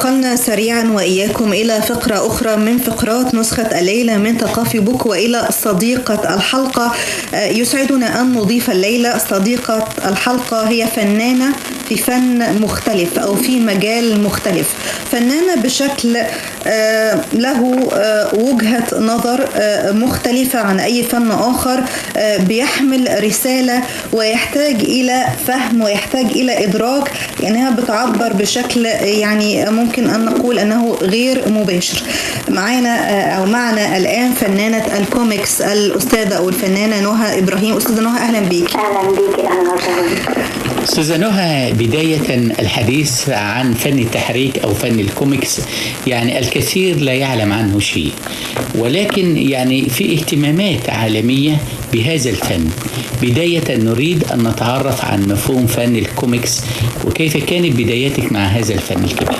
انتقلنا سريعا وإياكم إلى فقرة أخرى من فقرات نسخة الليلة من ثقافي بوك، وإلى صديقة الحلقة. يسعدنا أن نضيف الليلة صديقة الحلقة، هي فنانة في فن مختلف أو في مجال مختلف، فنانة بشكل له وجهة نظر مختلفة عن أي فن آخر، بيحمل رسالة ويحتاج إلى فهم ويحتاج إلى إدراك، لأنها بتعبر بشكل يعني ممكن أن نقول أنه غير مباشر. معنا الآن فنانة الكوميكس الأستاذة أو الفنانة نهى إبراهيم. أستاذة نهى، أهلا بيك. أهلا بيك. أهلا وسهلا. أستاذة نهى، بداية الحديث عن فن التحريك أو فن الكوميكس، يعني الكثير لا يعلم عنه شيء، ولكن يعني في اهتمامات عالمية بهذا الفن. بداية نريد أن نتعرف عن مفهوم فن الكوميكس وكيف كانت بدايتك مع هذا الفن الكبير.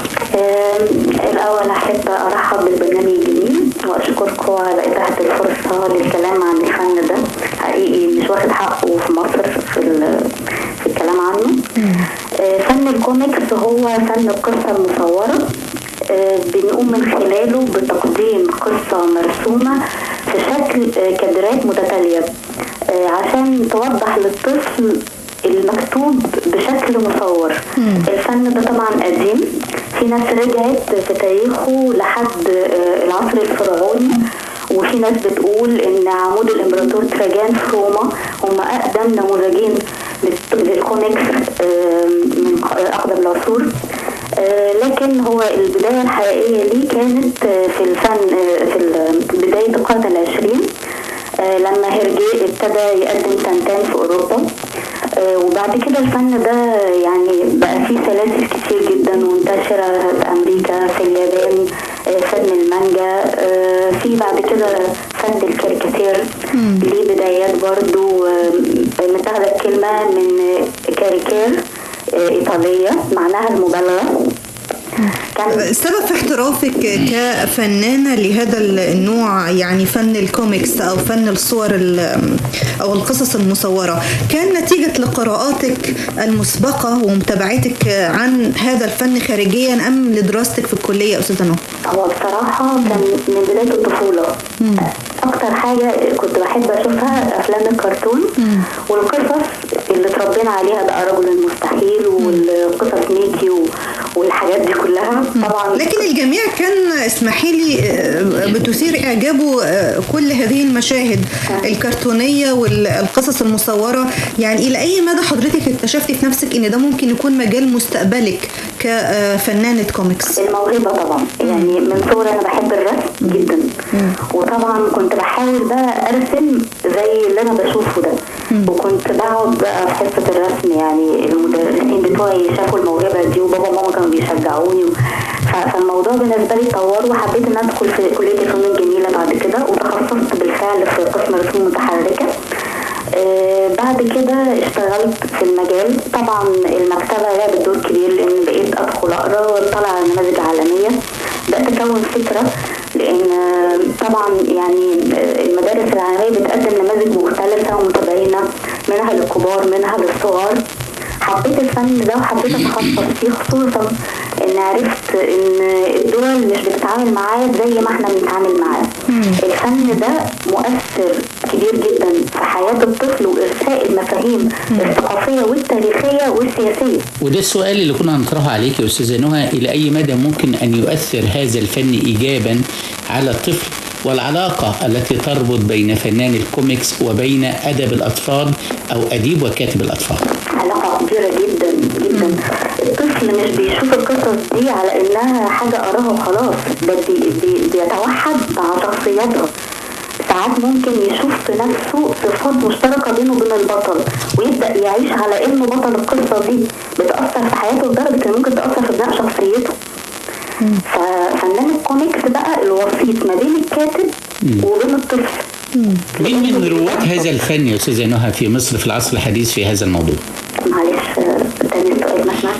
الأول أحب أرحب بالبرنامج الجميل وأشكركم على إتاحة الفرصة للكلام عن الفن ده، حقيقي مش واخد حقه في مصر في الكلام عنه. فن الكوميكس هو فن القصة المصورة، بنقوم من خلاله بتقديم قصة مرسومة في شكل كادرات متتالية عشان توضح للطفل المكتوب بشكل مصور. الفن ده طبعا قديم، في ناس رجعت في تاريخه لحد العصر الفرعوني، وفي ناس بتقول ان عمود الامبراطور تراجان في روما هم اقدم نموذجين للكوميكس من اقدم العصور. لكن هو البداية الحقيقية ليه كانت في الفن في بداية القرن العشرين، لما هرجي ابتدى يقدم تنتان في أوروبا. وبعد كده الفن ده يعني بقى فيه سلاسل كتير جدا وانتشرة في أمريكا، في اليابان، فن المانجا، في بعد كده فن الكاريكاتير ليه بدايات برضو متاخدة الكلمة من كاريكير إيطالية معناها المبالغة. السبب في احترافك كفنانة لهذا النوع، يعني فن الكوميكس أو فن الصور أو القصص المصورة، كان نتيجة لقراءاتك المسبقة ومتابعتك عن هذا الفن خارجيا أم لدراستك في الكلية أستاذة نهى؟ هو بصراحة كان من بداية الطفولة. أكتر حاجة كنت بحب أشوفها أفلام الكرتون والقصص اللي تربينا عليها بقى، رجل المستحيل والقصص ميكي والحاجات دي كلها طبعا. لكن الجميع كان، اسمحي لي، بتثير اعجابه كل هذه المشاهد الكرتونيه والقصص المصوره. يعني الى اي مدى حضرتك اكتشفتي في نفسك ان ده ممكن يكون مجال مستقبلك كفنانه كوميكس؟ الموهبه طبعا، يعني من صغري انا بحب الرسم جدا، وطبعا كنت بحاول بقى ارسم زي اللي انا بشوفه ده، وكنت بقعد بقى في حصه الرسم، يعني المدرسين بتوعي شافوا الموهبه دي وبابا وماما كانوا بيشجعوني، فالموضوع بالنسبه لي اتطور، وحبيت ان ادخل في كليه الفنون الجميله بعد كده، وتخصصت بالفعل في قسم رسوم متحركه. بعد كده اشتغلت في المجال. طبعا المكتبه لعبت دور كبير، لان بقيت ادخل اقرا واطلع على نماذج عالميه، بقيت اكون فكره، لان طبعا يعني المدارس العالميه بتقدم نماذج مختلفه ومتباينه، منها للكبار منها للصغار. حبيت الفن ده وحبيت اتخصص فيه، خصوصا ان عرفت ان الدول مش بتتعامل معاه زي ما احنا بنتعامل معاه. الفن ده مؤثر كبير جدا في حياة الطفل وإرساء المفاهيم الثقافية والتاريخية والسياسية. وده السؤال اللي كنا هنطرحه عليك يا أستاذة نهى، إلى أي مدى ممكن أن يؤثر هذا الفن إيجابا على الطفل، والعلاقة التي تربط بين فنان الكوميكس وبين أدب الأطفال أو أديب وكاتب الأطفال؟ علاقة كبيرة جدا جدا. الطفل مش بيشوف القصص دي على إنها حاجة قراها وخلاص، ده بيتوحد مع شخصياتها. ساعات ممكن يشوف في نفسه صفات مشتركة بينه وبين البطل، ويبدأ يعيش على إنه بطل القصة دي، بتأثر في حياته لدرجة إن ممكن تأثر في بناء شخصيته. ففنان الكوميكس بقى الوسيط ما بين الكاتب وبين الطفل. مين من رواد هذا الفن يا أستاذة نهى في مصر في العصر الحديث في هذا الموضوع؟ معلش تاني السؤال ما سمعت.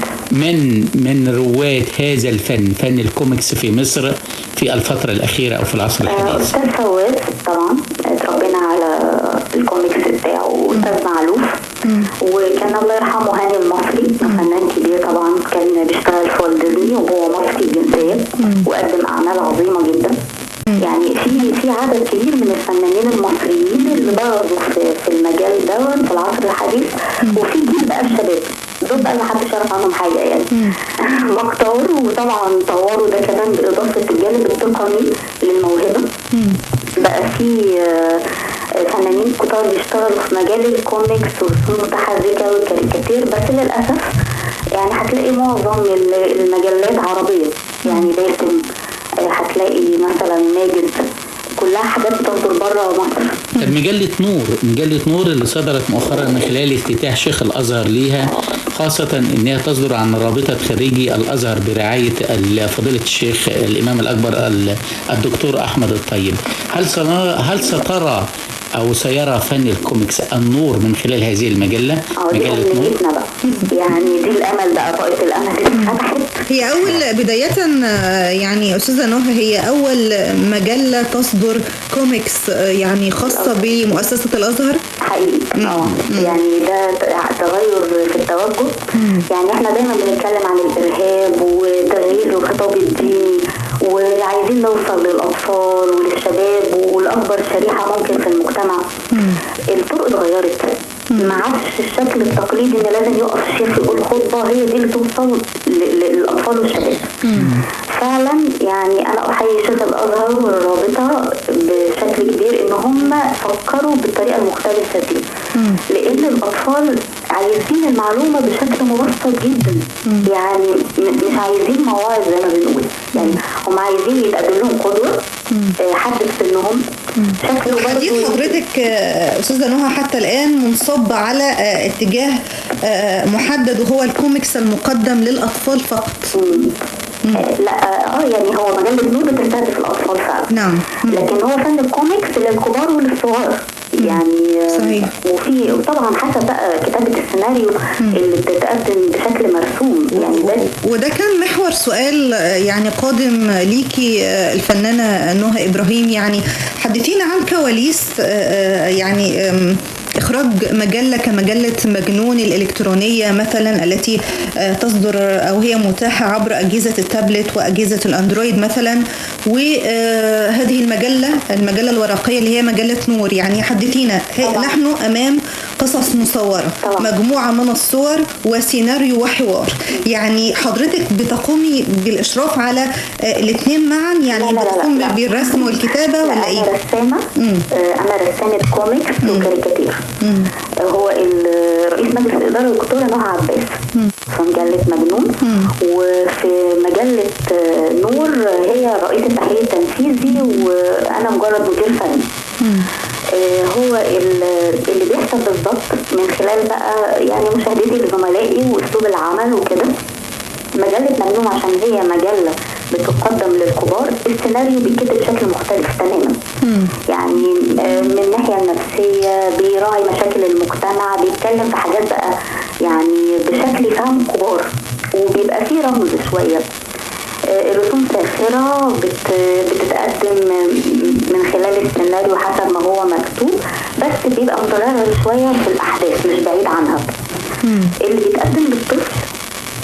من رواد هذا الفن، فن الكوميكس في مصر في الفترة الأخيرة أو في العصر الحديث؟ أستاذ فواز طبعا اتربينا على الكوميكس بتاعه، وأستاذ معلوف، وكان الله يرحمه هاني المصري، فنان كبير طبعا، كان بيشتغل في والت ديزني وهو مصري الجنسية. اعمال عظيمة جدا. يعني في عدد كبير من الفنانين المصريين اللي برزوا في المجال ده في العصر الحديث، وفي جيل بقى الشباب دول بقى ما حدش يعرف عنهم حاجة يعني مقطور، وطبعا طوروا ده كمان باضافة الجانب التقني للموهبه. بقى في فنانين كتار بيشتغلوا في مجال الكوميكس والرسوم المتحركة والكاريكاتير، بس للاسف يعني هتلاقي معظم المجلات عربية، يعني باسم، هتلاقي مثلا ماجد، كلها حاجات بتصدر بره مصر. طب مجلة نور، مجلة نور اللي صدرت مؤخرا من خلال افتتاح شيخ الأزهر ليها، خاصة إنها تصدر عن رابطة خريجي الأزهر برعاية فضيلة الشيخ الإمام الأكبر الدكتور أحمد الطيب، هل سترى أو سيرى فن الكوميكس النور من خلال هذه المجلة؟ مجلة نور بقى. يعني دي الأمل بقى، طاقة الأمل اللي فتحت. هي أول بداية يعني أستاذة نهى، هي أول مجلة تصدر كوميكس يعني خاصة بمؤسسة الأزهر؟ حقيقي يعني ده تغير في التوجه. يعني احنا دايما بنتكلم عن الإرهاب وتغيير الخطاب الديني، وعايزين نوصل للأطفال وللشباب والأكبر شريحة ممكن في المجتمع. الطرق اتغيرت، ما عادش الشكل التقليدي ان لازم يقف الشيخ يقول خطبه هي دي اللي توصل للاطفال والشباب. فعلا يعني انا احيي شيخ الازهر والرابطه بشكل كبير ان هم فكروا بالطريقة المختلفة دي، لان الاطفال عايزين المعلومة بشكل مبسط جدا. يعني مش عايزين مواعظ زي ما بنقول، يعني هم عايزين يتقدم لهم قدوة، حد في سنهم شكله. حديث حضرتك أستاذة نهى حتى الآن منصب على اتجاه محدد، وهو الكوميكس المقدم للأطفال فقط. لا يعني هو مجلة نور بتستهدف الأطفال فعلا. نعم. لكن هو فن الكوميكس للكبار وللصغار يعني. صحيح. وفي طبعا حسب بقى كتابة السيناريو اللي بتتقدم بشكل مرسوم يعني. ده وده كان محور سؤال يعني قادم ليكي الفنانة نهى إبراهيم، يعني حدثينا عن كواليس يعني إخراج مجلة كمجلة مجنون الإلكترونية مثلا، التي تصدر أو هي متاحة عبر أجهزة التابلت وأجهزة الأندرويد مثلا، وهذه المجلة الورقية اللي هي مجلة نور. يعني حدثينا، نحن أمام قصص مصورة، مجموعة من الصور وسيناريو وحوار، يعني حضرتك بتقومي بالإشراف على الاثنين معا؟ يعني بتقومي بالرسم والكتابة ولا إيه؟ أنا رسامة، أنا رسامة كوميكس وكاريكاتير. هو رئيس مجلس الإدارة الدكتورة نهى عباس في مجلة مجنون، وفي مجلة نور هي رئيس التحرير التنفيذي وأنا مجرد مدير فني. هو اللي بيحصل بالظبط من خلال بقى يعني مشاهدتي لزملائي وأسلوب العمل وكده. مجلة مجنون عشان هي مجلة بتقدم للكبار، السيناريو بيتكتب بشكل مختلف تماما. يعني من الناحية النفسية بيراعي مشاكل المجتمع، بيتكلم في حاجات بقى يعني بشكل يفهم كبار، وبيبقى فيه رمز شوية. الرسوم ساخرة بتتقدم من خلال السيناريو حسب ما هو مكتوب، بس بيبقى متغير شوية في الأحداث مش بعيد عنها. اللي بيتقدم للطفل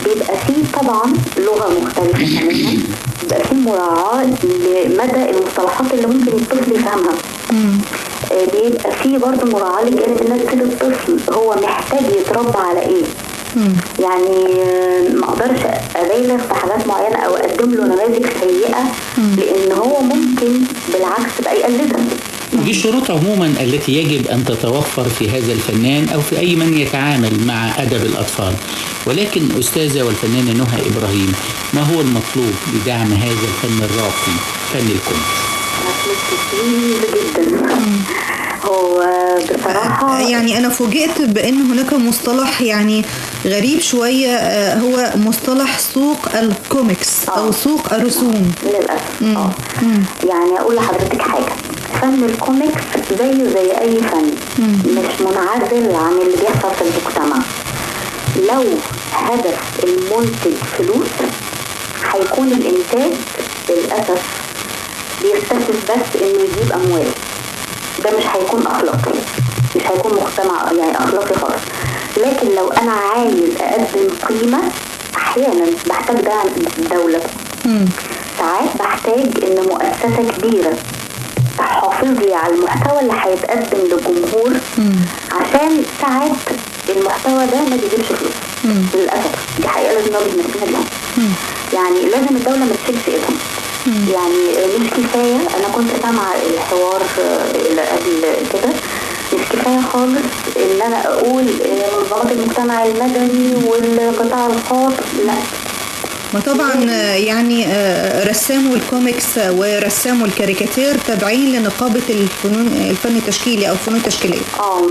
بيبقى فيه طبعا لغة مختلفة تماما، بيبقى فيه مراعاة لمدى المصطلحات اللي ممكن الطفل يفهمها. بيبقى فيه برضه مراعاة للجانب النفسي للطفل، هو محتاج يتربى على ايه. يعني ما اقدرش ابالغ في حاجات معينة او اقدم له نماذج سيئة، لان هو ممكن بالعكس بقى يقلدها. دي الشروط عموما التي يجب أن تتوفر في هذا الفنان أو في أي من يتعامل مع أدب الأطفال. ولكن أستاذة والفنانة نهى إبراهيم، ما هو المطلوب لدعم هذا الفن الراقي، فن الكوميكس؟ مطلوب كتير جدا. هو بصراحة يعني أنا فوجئت بأن هناك مصطلح يعني غريب شوية، هو مصطلح سوق الكوميكس أو سوق الرسوم. للأسف يعني أقول لحضرتك حاجة، فن الكوميكس زيه زي أي فن، مش منعزل عن اللي بيحصل في المجتمع. لو هدف المنتج فلوس، هيكون الإنتاج للأسف بيستهدف بس إنه يجيب أموال. ده مش هيكون أخلاقي، مش هيكون مجتمع يعني أخلاقي خالص. لكن لو أنا عايز أقدم قيمة، أحيانا بحتاج دعم الدولة. ساعات بحتاج ان مؤسسة كبيرة تحافظ لي على المحتوى اللي هيتقدم للجمهور، عشان ساعات المحتوى ده ما بيجيبش فلوس للاسف. دي حقيقة لازم نواجه نفسنا بيها. يعني لازم الدولة ما تشيلش ايدها. يعني مش كفاية، انا كنت سامعه الحوار اللي قبل كده، مش كفاية خالص ان انا اقول منظمات المجتمع المدني والقطاع الخاص، لا. ما طبعا يعني رسامو الكوميكس ورسامو الكاريكاتير تابعين لنقابة الفنون، الفن التشكيلي او الفنون التشكيلية.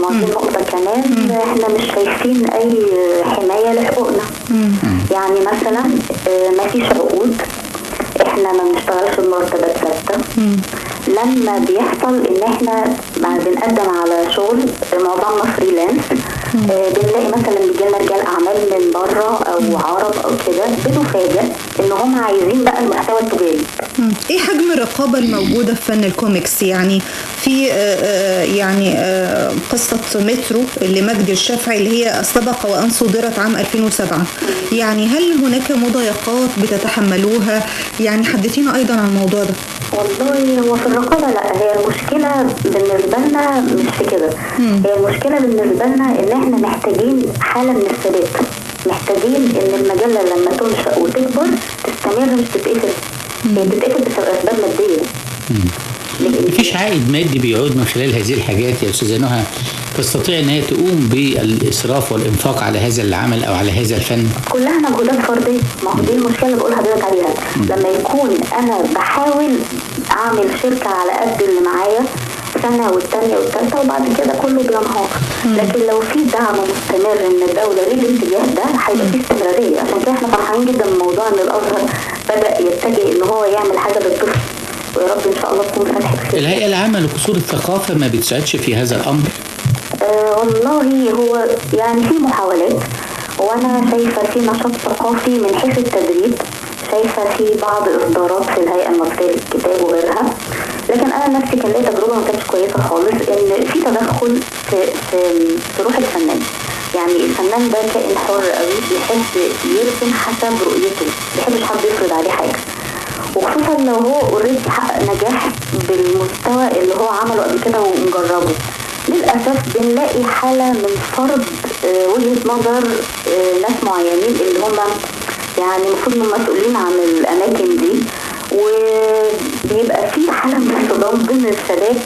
ما دي نقطة كمان. احنا مش شايفين اي حماية لحقوقنا. يعني مثلا ما فيش عقود، احنا ما بنشتغلش بمرتبات ثابتة. لما بيحصل ان احنا بنقدم على شغل معظمنا freelance، بنلاقي مثلا بيجيلنا رجال اعمال من بره او عرب او كده، بنفاجئ ان هم عايزين بقى المحتوى التجاري. ايه حجم الرقابة الموجودة في فن الكوميكس؟ يعني في يعني قصة مترو اللي مجدي الشافعي اللي هي سبق وان صدرت عام 2007، يعني هل هناك مضايقات بتتحملوها؟ يعني حدثينا ايضا عن الموضوع ده. والله هو في الرقابة لا، هي المشكلة بالنسبة لنا مش في كده. هي المشكلة بالنسبة لنا ان احنا محتاجين حاله من الثبات، محتاجين ان المجلة لما تنشأ وتكبر تستمر، مش تتقفل. هي بتتقفل بسبب اسباب مادية. مفيش عائد مادي بيعود من خلال هذه الحاجات يا استاذه نهى تستطيع ان هي تقوم بالاسراف والانفاق على هذا العمل او على هذا الفن؟ كلها مجهودات فردية. ما هو دي المشكلة اللي بقول لحضرتك عليها. لما يكون انا بحاول اعمل شركة على قد اللي معايا سنة والثانية والثالثة وبعد كده كله بينهار. لكن لو في دعم مستمر من الدولة للاتجاه ده هيبقى في استمرارية. عشان كده احنا فرحانين جدا بموضوع ان الازهر بدا يتجه ان هو يعمل حاجة للطفل، ويا رب ان شاء الله تكون فتحه خير. الهيئة العامة لقصور الثقافة ما بتساعدش في هذا الامر؟ والله هو يعني في محاولات، وانا شايفه في نشاط ثقافي من حيث التدريب، شايفه في بعض اصدارات في الهيئة المصرية للكتاب وغيرها، لكن انا نفسي كان ليا تجربه ما كانتش كويسة خالص، ان في تدخل في روح الفنان. يعني الفنان ده كائن حر قوي، بيحب يرسم حسب رؤيته، ما بيحبش حد يفرض عليه حاجة، وخصوصا لو هو already حقق نجاح بالمستوى اللي هو عمله قبل كده ومجربه. للأسف بنلاقي حالة من فرض وجهة نظر ناس معينين اللي هم يعني المفروض انهم مسؤولين عن الأماكن دي، وبيبقى في حالة من الصدام بين الشباب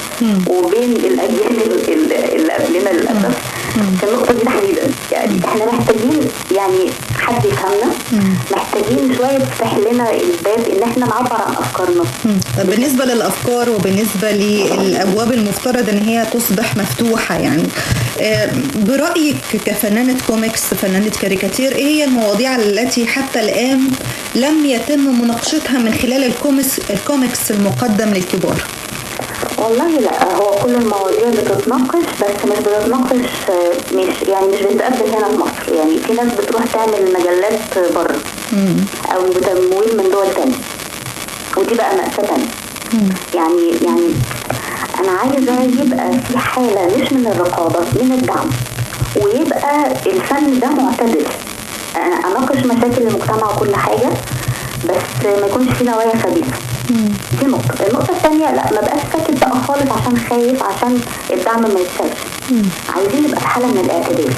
وبين الأجيال اللي قبلنا للأسف. في النقطة دي تحديدا يعني احنا محتاجين يعني حد يفهمنا، محتاجين شوية تفتح لنا الباب ان احنا نعبر عن افكارنا. بالنسبة للافكار وبالنسبة للابواب المفترض ان هي تصبح مفتوحة، يعني برأيك كفنانة كوميكس، فنانة كاريكاتير، ايه هي المواضيع التي حتى الآن لم يتم مناقشتها من خلال الكوميكس المقدم للكبار؟ والله لا، هو كل المواضيع بتتناقش، بس مش بتتناقش، مش يعني مش بتتقبل هنا في مصر. يعني في ناس بتروح تعمل مجلات بره او بتمويل من دول تانية، ودي بقى مأساة تانية. يعني انا عايزة يبقى في حالة مش من الرقابة، من الدعم، ويبقى الفن ده معتدل. انا اناقش مشاكل المجتمع وكل حاجة، بس ما يكونش في نوايا خبيثة. دي نقطة. النقطة الثانية، لا ما بقاش ساكت بقى خالص عشان خايف، عشان الدعم ما يتشالش. عايزين نبقى في حالة من الاعتدال،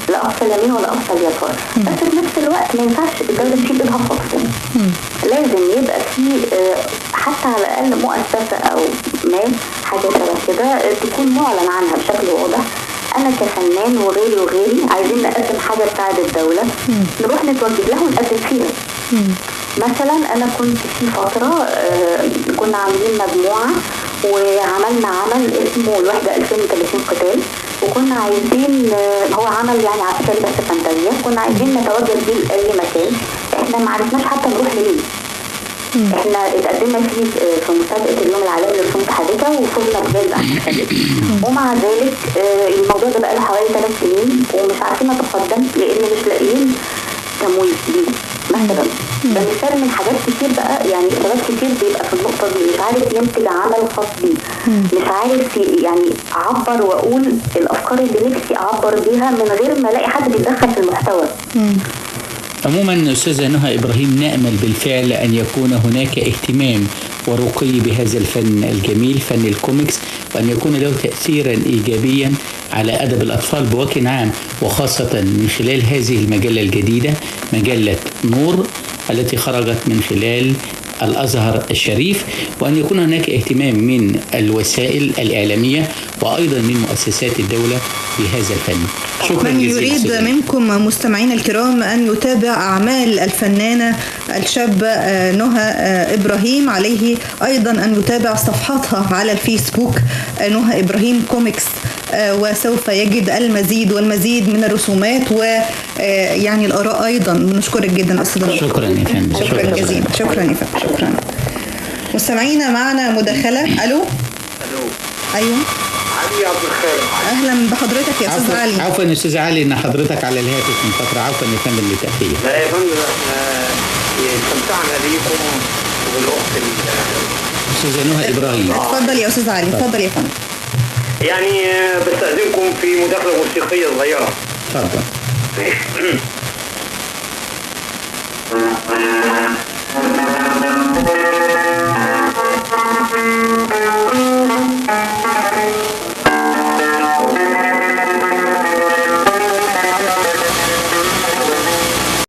لا أقصى اليمين ولا أقصى اليسار، بس في نفس الوقت ما ينفعش الدولة تشيل إيدها خالص. لازم يبقى في حتى على الأقل مؤسسة أو ما حاجة شبه كده تكون معلن عنها بشكل واضح. أنا كفنان وغيري وغيري عايزين نقدم حاجة تساعد الدولة، نروح نتوجه لها ونقدم فيها. مثلا انا كنت في فترة كنا عاملين مجموعة وعملنا عمل اسمه الوحدة 2030 قتال، وكنا عايزين، هو عمل يعني عسكري بس فانتازيا، كنا عايزين نتوجه بيه لاي مكان، احنا ما عرفناش حتى نروح لمين. احنا اتقدمنا فيه في مسابقة اليوم العالمي للرسوم المتحركة وفزنا بجائزة احسن، ومع ذلك الموضوع ده بقى له حوالي 3 سنين ومش عارفين نتقدم لان مش لاقيين تمويل ليه مثلا. ده مثال من حاجات كتير بقى، يعني شباب كتير بيبقى في النقطة دي مش عارف ينتج عمل خاص بيه، مش عارف يعني أعبر وأقول الأفكار اللي نفسي أعبر بيها من غير ما ألاقي حد بيتدخل في المحتوى. عموما أستاذة نهى إبراهيم، نأمل بالفعل أن يكون هناك اهتمام ورقي بهذا الفن الجميل، فن الكوميكس، وأن يكون له تأثيرا إيجابيا على أدب الأطفال بوجه عام، وخاصة من خلال هذه المجلة الجديدة، مجلة نور، التي خرجت من خلال الأزهر الشريف، وأن يكون هناك اهتمام من الوسائل الإعلامية وأيضا من مؤسسات الدولة بهذا الفن. شكرا من جزيلا. يريد أستاذة. منكم مستمعين الكرام أن يتابع أعمال الفنانة الشابة نهى إبراهيم، عليه أيضا أن يتابع صفحتها على الفيسبوك، نهى إبراهيم كوميكس، وسوف يجد المزيد والمزيد من الرسومات ويعني الآراء أيضا. بنشكرك جدا أستاذة نهى. شكرا يا فندم. شكرا جزيلا. شكرا يا فندم. شكرا. مستمعينا معنا مداخلة. ألو. الو. أيوه، علي عبد الخالق. أهلا بحضرتك يا أستاذ علي. عفوا يا أستاذ علي إن حضرتك على الهاتف من فترة، عفوا يا فندم للتأخير. لا يا فندم، احنا استمتعنا بيكم وبالاخت أستاذة نهى إبراهيم. اتفضل يا أستاذ علي، اتفضل يا فندم. يعني بستأذنكم في مداخلة موسيقية صغيرة. اتفضل. ماشي.